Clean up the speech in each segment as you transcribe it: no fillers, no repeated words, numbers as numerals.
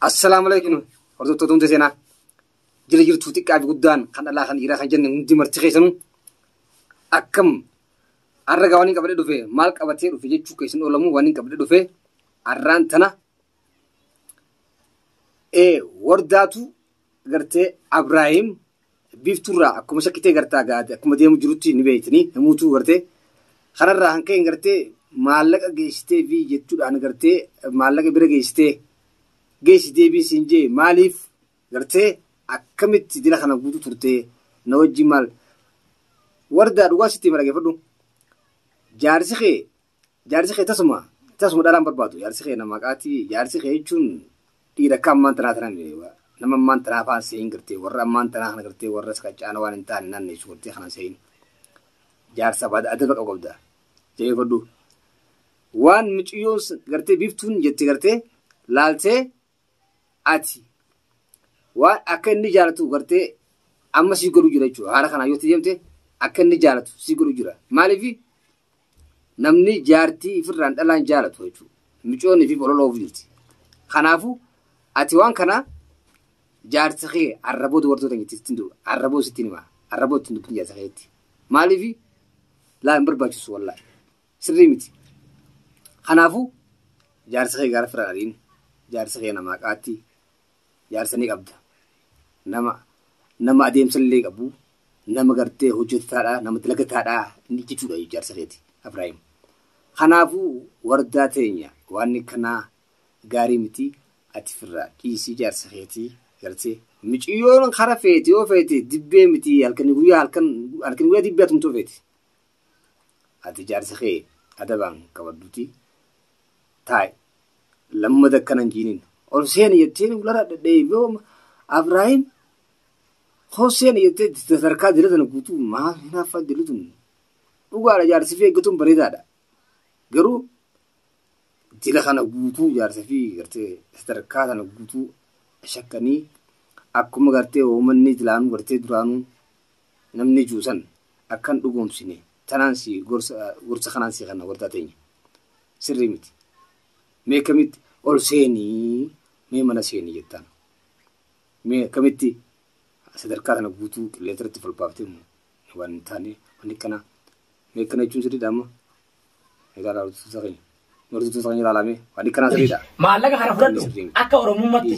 Assalaamu alaikum hordoftoota hunda seenaa jira jirtuu xiqqaa fi guddaan kan dhalaa kan dhiiraa kan jenne hundi marti keessanuu akkam har'a gaa waan hin qabadhee dhufe maal qabatee dhufe jechuu keessan oolamu waan hin qabadhee dhufe har'aan tana ee wardaatu gartee Abraahim biiftuurraa akkuma shakkitee gartaa gaate akkuma deemu jirutti ni beektanii namuutuu gartee kanarraa kan ka'e gartee maallaqa geessitee fi jechuudhaan gartee maallaqa bira geessitee geessi deebii siin jee maaliif gartee akkamitti dila kana guutuu turtee na wajjin maal wardaa dhugaa sitti hima dhaggeeffadhu. Jaarsi kee tasuma tasuma dhalaan barbaadu. Jaarsi kee nama qaatii. Jaarsi kee jechuun dhiira akka ammaan tanaa tanan nama ammaan tanaa faan seeyin gartee warra ammaan tanaa kana gartee warra qacaana waan hin taane naanneessu gartee kana seeyin. Jaarsa adaba qabu qabda. Jabeeffadhu. Waan miciyyoon gartee biiftuun jette gartee laaltee ati waan akka inni jaalatu gartee amma sii godhu jira jechuudha. Haala kanaa yoo deemte akka inni jaalatu sii godhu jira. Maaliif namni jaartii ifirraan dhalaan jaalatu jechuudha. Micoon ifiif olola oofu jirti. Kanaafuu ati waan kana jaarsi kee arraboo dubartoota ittiin arraboo sittiin hima. Arraboo ittiin dubbiin jaarsa keetti. Maaliif laa hin barbaachisu wallaahi. Sirrii miti. Kanaafuu jaarsi kee gaara firaan ariin jaarsi kee namaa qaatti jaarsa ni qabda. Nama adeemsa illee qabu nama gartee hojjetaadha nama dalagataadha inni jechuudha jaarsa keeti Abrahiim. Kanaafuu wardaa teenya waan kanaa gaarii miti ati firraa dhiisii jaarsa keetii gartee miciyyoon kara feete yoo feete dibbee miti halkanii guyyaa halkan halkanii guyyaa dibbee atumtoo feete. Ati jaarsa kee adabaan qabadduuti taa'e lammata akkana hin jiiniin ol seeni jetteen ulara dhadhee Abrahiim hoo seeni jettee sadarkaa dila tana guutuu maal hinaaffaa dilli tun dhugaadha. Jaarsi fi eeggatuun bareedaadha, garuu dila kana guutuu jaarsa fi gartee sadarkaa kana guutuu shakkanii akkuma gartee uummanni dilaanuu gartee duraanuu namni juusan akkan dhugoomsine tanaan si gorsa kanaan si kana wardaa teenya sirrii miti. Mee akkamitti ol seenii mee mana seenii jettaan mee akkamitti sadarkaa kana guutuu qilleensa irratti falbaaftee waan hin taane wanni kana mee akkana jechuun sirriidha amma egaa hordoftoota keenya ilaalame waan akkanaa sirriidha. Maallaqa kana fudhadhu akka Oromummaatti.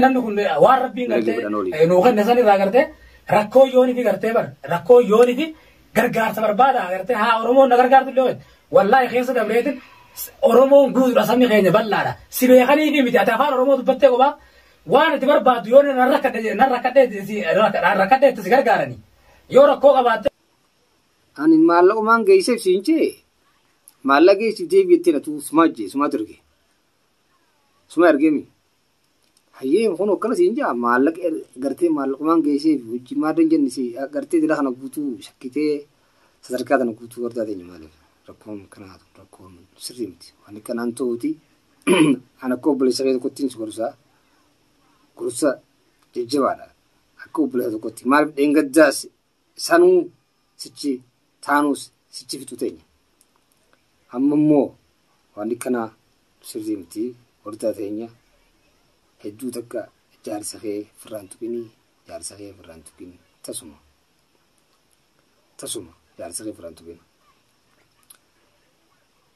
Namni kun waan Rabbiin gartee nuu kenne san irraa gartee rakkoo yoonii fi gartee bar rakkoo yoonii fi gargaarsa barbaada gartee haa Oromoon na gargaartu illee wallaahi keessa dabreetin Oromoon guutuudha, sabni keenya bal'aadha. Si beekanii fi miti ati afaan Oromoo dubbattee qophaa waan ati barbaaddu yoo nan rakkadhe itti si gargaarani. Yoo rakkoo qabaatte. Ani maallaqumaan geesseef siin jee maallaqa geessiif deebi jettee natu sumaa jee sumaa turge suma ergeemi hayyee kun akkana siin jaa maallaqa gartee maallaqumaan geesseef hojii maaddan jenne si gartee dila kana guutuu shakkitee sadarkaa kana guutuu wardaa teenya maaliif rakkoon kanaa rakkoon sirrii miti waan akkanaan ta'uuti. An akka obboleessa kee tokkottiin si gorsaa gorsa jajjabaadha akka obboleessa tokkotti. Maaliif dheengaddaas sanuu sichi taanuus sichi fitu teenya amma immoo waan akkanaa sirrii miti. Wardaa teenya hedduu takka jaarsa kee firraan tuqinii, jaarsa kee firraan tuqinii, tasuma tasuma jaarsa kee firraan tuqinii.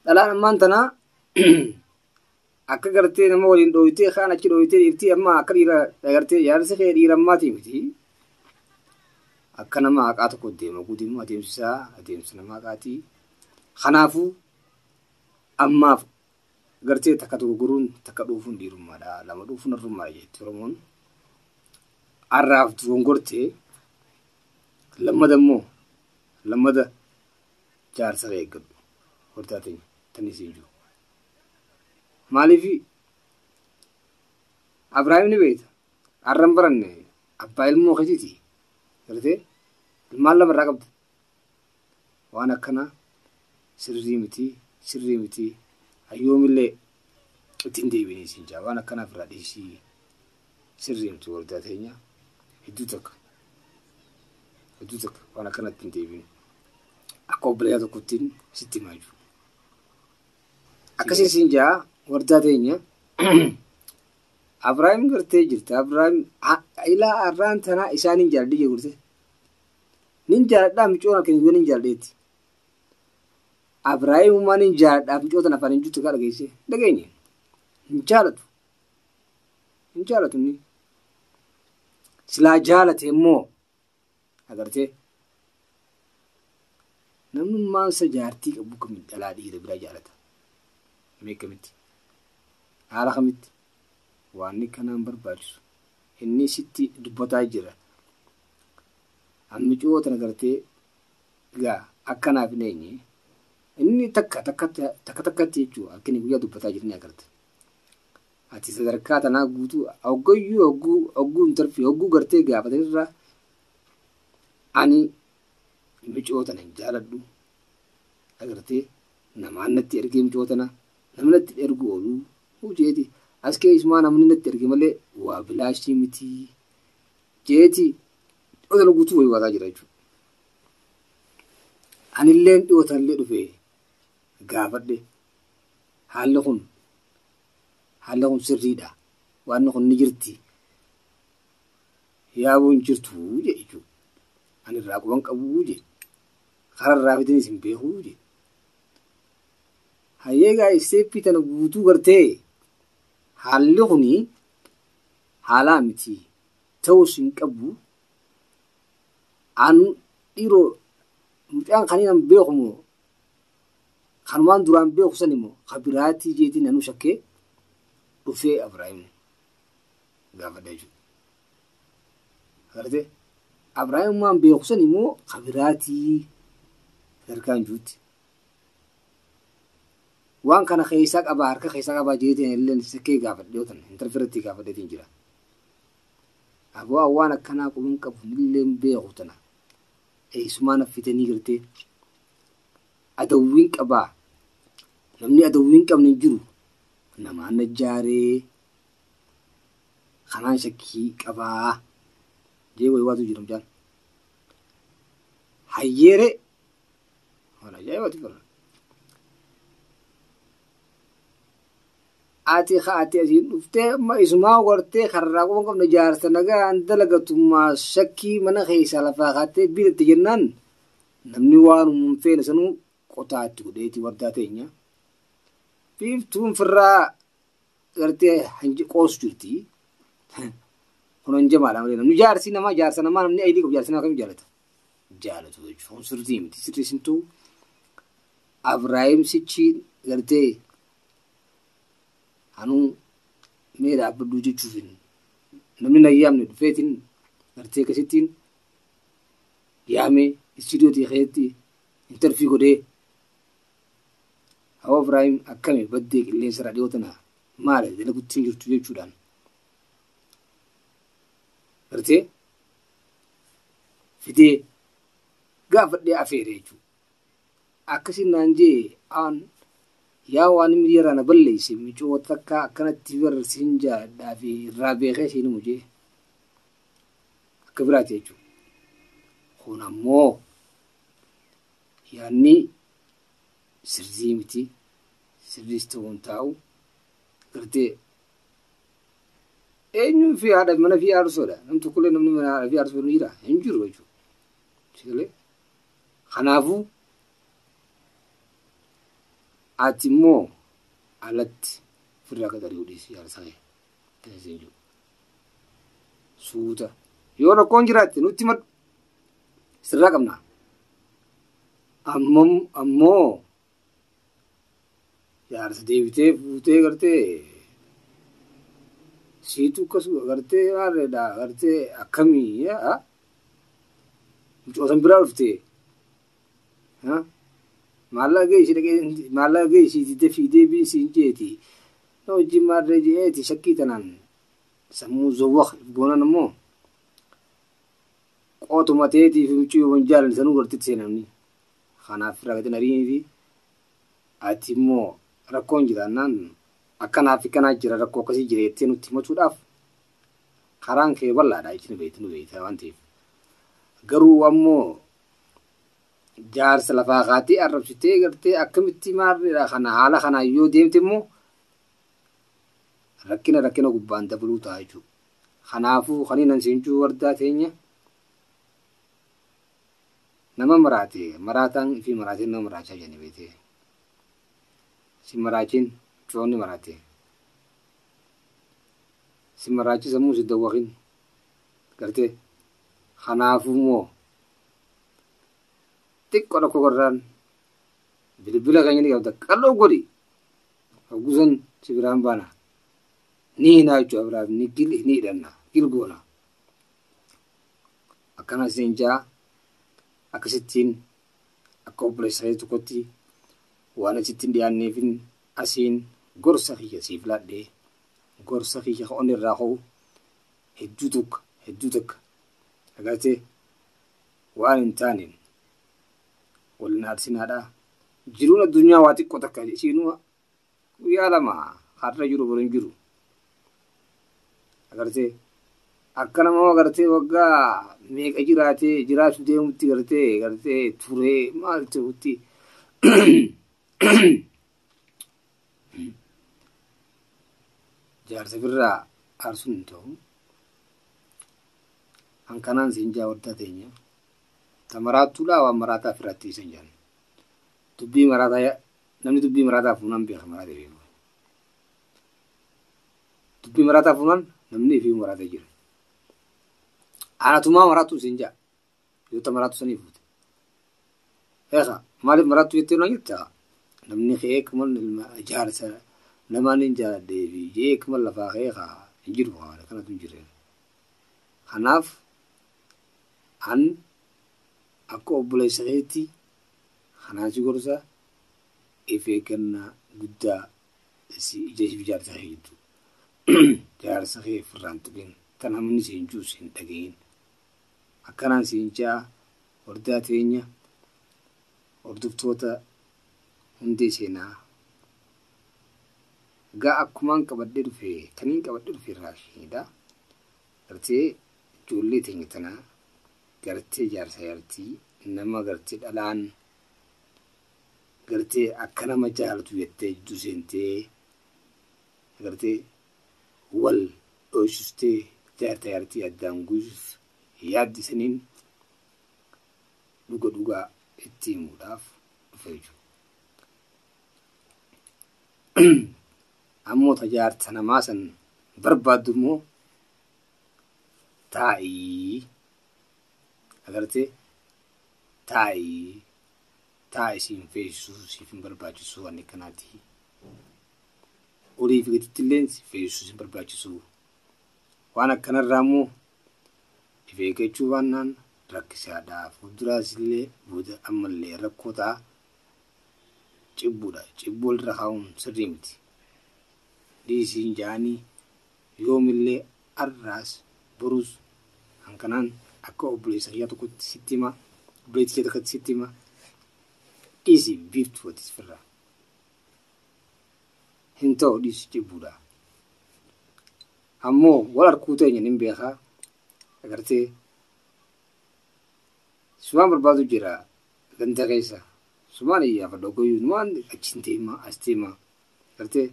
Dhalaan ammaan tanaa akka gartee nama waliin dhooyitee kaan achi dhooyitee dhiirtii amma akka dhiira gartee jaarsi kee dhiira ammaatii miti. Akka nama haqaa tokko deema guutuu adeemsisaa adeemsa nama haqaatii. Kanaafuu ammaaf gartee takka dogoggoruun takka dhuufuun dhiirummaadha. Lama dhuufuun harrummaadha jetti Oromoon. Har'aaf dogongortee lammada immoo lammada jaarsa kee eeggadhu. Hortaa teenya tani siin jiru. Maaliif Abrahaam ni beekta. Har'an baranne abbaa ilmoo keetiiti. Gartee ilmaan lama irraa qabda. Waan akkanaa sirrii miti, sirrii miti. Hayyoomillee ittiin deebinii siin jaa waan akkanaaf irraa dhiisii sirrii miti wardaa teenya hedduu takka. Hedduu takka waan akkana ittiin deebinu. Akka obboleessa tokkottiin sitti himaa jiru. Akkasiin siin jaa wardaa teenya. Abrahaam gartee jirta. Abrahaam ilaa arraan tanaa isaan hin jaaladhi jee gurte. Nin jaaladhaa micoon akka hin jaaladheetti. Abrahaamumaan hin jaaladhaa micoota afaan hin jirtu kaa dhageesse. Dhageenye. Hin jaalatu. Hin jaalatu inni. Silaa jaalate immoo agartee namnummaan isa jaartii qabu kamitti dhalaa dhiira biraa jaalata. Mee kamitti? Haala kamitti? Waan kanaan barbaachisu. Inni sitti dubbataa jira. Ammicoo tana gartee egaa akkanaaf hin eenye. Inni takka takkatti jechuudha. Akka inni guyyaa dubbataa jiru ni agarta. Ati sadarkaa tanaa guutuu hoggayyuu hogguu intarfii hogguu gartee gaafatanirraa ani micoo tana hin jaaladhu. Agartee namaan natti ergee micoo tana namni natti ergu ooluu hujeeti. As keessumaa namni natti erge malee waa bilaashii miti jeeti dhiyoo tana guutuu wayii waataa jira jechuudha. Anilleen dhiyoo tanallee dhufee gaafadhe haalli kun sirriidha. Waan kun ni jirti. Yaabuun jirtu jechuudha. Ani irraa quban qabu jedhe. Karaa irraa fidanis hin beeku jedhe. Hayyeegaa isteeppii tana guutuu gartee haalli kuni haalaa miti ta'us hin qabu. An dhiiroo mucaan kan hin beeku moo kanumaan duraan beeku san immoo kabiraatii jeetiin anuu shakkee dhufee Abrahaam gaafadha jechuudha. Agartee Abrahaam waan beeku san immoo kabiraatii sadarkaan jirutti. Waan kana keessaa qabaa harka keessaa qabaa jeetiin illee shakkee gaafadhe yoo ta'an intarfirratti gaafadheetiin jira. Aboo waan akkanaa quban qabu illee beeku tana. Eessumaan affitanii gartee adawwiin qabaa. Namni adawwiin qabne hin jiru. Namaan najjaaree kanaan shakkii qabaa jee wayii waatu jira mucaan. Hayyeere waan ajaa'ibaati bara. Ati ati asiin dhuftee amma isumaa gartee karraa quban qabne jaarsa nagaan dalagatummaa shakkii mana keessaa lafaa kaatee bitatte jennaan namni waan hin feene sanuu qotaatti godheeti wardaa teenya. Biiftuun firraa gartee qoosu jirti. Kun hanjamaadha malee namni jaarsi namaa jaarsa namaa namni ayidii qabu jaarsi namaa kam jaalata? Jaalatu jechuudha. Kun sirrii miti. Sirrii sintuu Abrahaam sichi gartee anuu mee dhaabbadhuu jechuufin namni na yaamne dhufeetiin gartee akkasittiin yaamee istiidiyootii keessatti intarfii godhee Hawa Ibraahim akkami baddee qilleensa irraa dhiyoo tana maali dalagutti hin jirtu jechuudhaan. Gartee fidee gaafadhee afeere jechuudha. Akkasiin naan jee aan yaa waan miidiyaa na balleesse micoo takka akkanatti barsiin jaadhaa fi irraa beekee siin himu jee akka biraati jechuudha. Kun ammoo yaadni sirrii miti sirriis ta'uu hin taa'u gartee eenyuun fi haadha mana fi aarsoodha. Namni tokkollee namni mana haadha fi aarsoo ni jira hin jiru jechuudha. Kanaafuu ati immoo alatti ofirraa qaxarii dhiisi jaarsa kee taasisee jiru. Suuta yoo rakkoon jiraatte nutti maddu sirraa qabna. Ammoo jaarsa deebitee fuutee gartee siitu akkasuma gartee maarreedha gartee akkamii mucootan biraa dhuftee maallaqa ishee dhaqee maallaqa ishee didee fiidee biin jeeti na wajjin maarree jeeti shakkii tanaan sammuu zowwaq goonan ammoo qootuma ta'eetii fi mucayyoo jaalan sanuu garteetti seenamni. Kanaaf ragatin ariiniti ati immoo rakkoon jiraannaan akkanaa fi kanaa jira rakkoo akkasii jira jettee nutti himachuudhaaf karaan kee bal'aadha jechuun beektu nu beekta waan ta'eef. Garuu ammoo jaarsa lafaa kaatee arrabsitee gartee akkamitti maarreedha kana haala kanaan yoo deemte immoo Rakkina rakkina gubbaan dabaluu ta'a jechuudha. Kanaafuu kan inni siinchuu wardaa teenya nama maraate maraataan fi maraateen nama maraachaa jedhani beetee. Si maraachiin coonni maraate. Si maraachi sammuu si dawwakin gartee kanaafuu immoo xiqqoo tokko gorraan bilbila keenya ni qabda qal'oo godhi hoggusan si biraan baana ni hinaa jechuudha biraaf ni gil ni hidhanna gil goona akkana isin jaa akkasittiin akka obboleessa tokkotti waan asittiin dhiyaanneefin asiin gorsa kiyya siif laadhee gorsa kiyya onni irraa ka'u hedduu tokko agartee waan hin taaneen waliin aarsinaadha. Jiruun addunyaa waa xiqqoo takka isiinuu guyyaa lama har'a jiru boru hin jiru. Agartee akka nama agartee waggaa meeqa jiraatee jiraachuu deemutti gartee turee maal ta'utti jaarsa birraa aarsuun hin ta'u. Hankanaan siin jaa wardaa teenya. Ta maraattuudhaa waan maraataa ofirratti isan jaan. Dubbii maraataa namni dubbii maraataa fuunaan beeka maraatee beeku. Dubbii maraataa fuunaan namni ifii maraatee jira. Anatumaa maraattuu siin jaa. Yoo ta maraattu sanii fuute. Eegaa maaliif maraattu jettee naan jettaa? Namni kee kuma ilma jaarsa namaan hin jaaladhee fi jee kuma lafaa kee haa hin jiru haa kanatu hin jirre. Kanaaf an akka obboleessa keetti kanaan si gorsa if eeggannaa guddaa si ija si jaarsa kee jettu. Jaarsa kee ofirraan tuqin tan namni si hin juus hin dhagayin. Akkanaan si hin jaa hordaa teenya hordoftoota hundee seenaa. Gaa akkumaan qabadhee dhufe kaniin qabadhee dhufe irraa isheedha. Gartee ijoollee teenya tanaa gartee jaarsa jaartii nama gartee dhalaan gartee akka nama jaalatu jettee jidduu seentee gartee wal dhoosistee jaarta jaartii addaan guusuuf yaaddi saniin dhuga dhugaa itti himuudhaaf dhufe jechuudha. Ammoo ta jaarsa namaa san barbaaddu immoo taa'ii agartee taa'ii taa'ii siin feesisuu siif hin barbaachisu waan akkanaati. Olii fi gaditti illee si feesisuu hin barbaachisu. Waan akkanarraa immoo if eeggachuu baannaan rakkisaadha. Fuulduraas illee booda ammallee rakkoo ta'a. Cibbuudha. Cibbuu walirra kaa'uun sirrii miti. Dhiisiin ja'anii yoomillee arraas borus hankanaan akka obboleessa kiyyaa tokkotti sitti hima obboleettii kiyya tokkotti sitti hima dhiisi biiftuu ati sirraa. Hin ta'u dhiisi cibbuudha. Ammoo wal harkuu teenya nin beekaa agartee sumaan barbaadu jira ganda keessa sumaan iyyaafadha goyyuu numaan achiin deema as deema agartee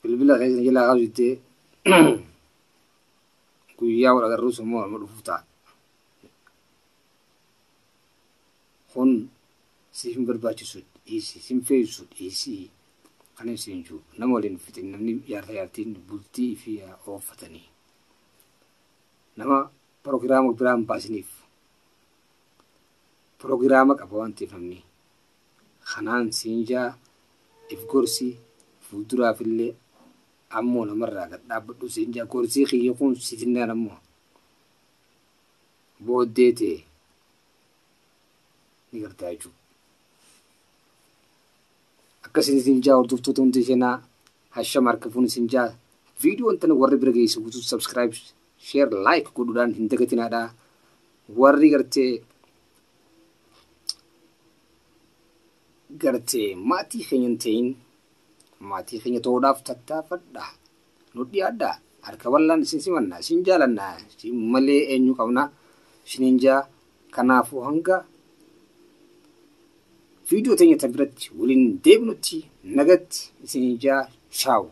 bilbila keessa jalaa qabu jettee guyyaa wal agarruus immoo nama dhufuuf ta'a. Kun si hin barbaachisu dhiisi si hin feesisu dhiisi kan hin siin jiru nama waliin fixin namni jaarsa jaartiin bultii fi ooffatanii nama proogiraama biraan baasiniif proogiraama qaba waan ta'eef namni kanaan siin jaa if gorsi fuulduraaf illee ammoo namarraa gad dhaabbadhu siin jaa gorsii kiyya kun sitinnaan ammoo booddee ta'e ni gartaa jechuudha. Akkasiin isin jaa hordoftoota hundi seenaa hashama harka fuun isin jaa viidiyoon tana warri bira geessu guutuu subscribe share like godhuudhaan hin dagatinaadha. Warri gartee maatii keenya hin ta'in maatii keenya ta'uudhaaf tattaafadha. Nu dhiyaadha. Harka bal'aan isin simanna isin jaalanna isin malee eenyu qabna isiniin jaa kanaafuu hanga viidiyoo teenya tan biratti waliin deebinutti nagatti isiniin jaa shaawu.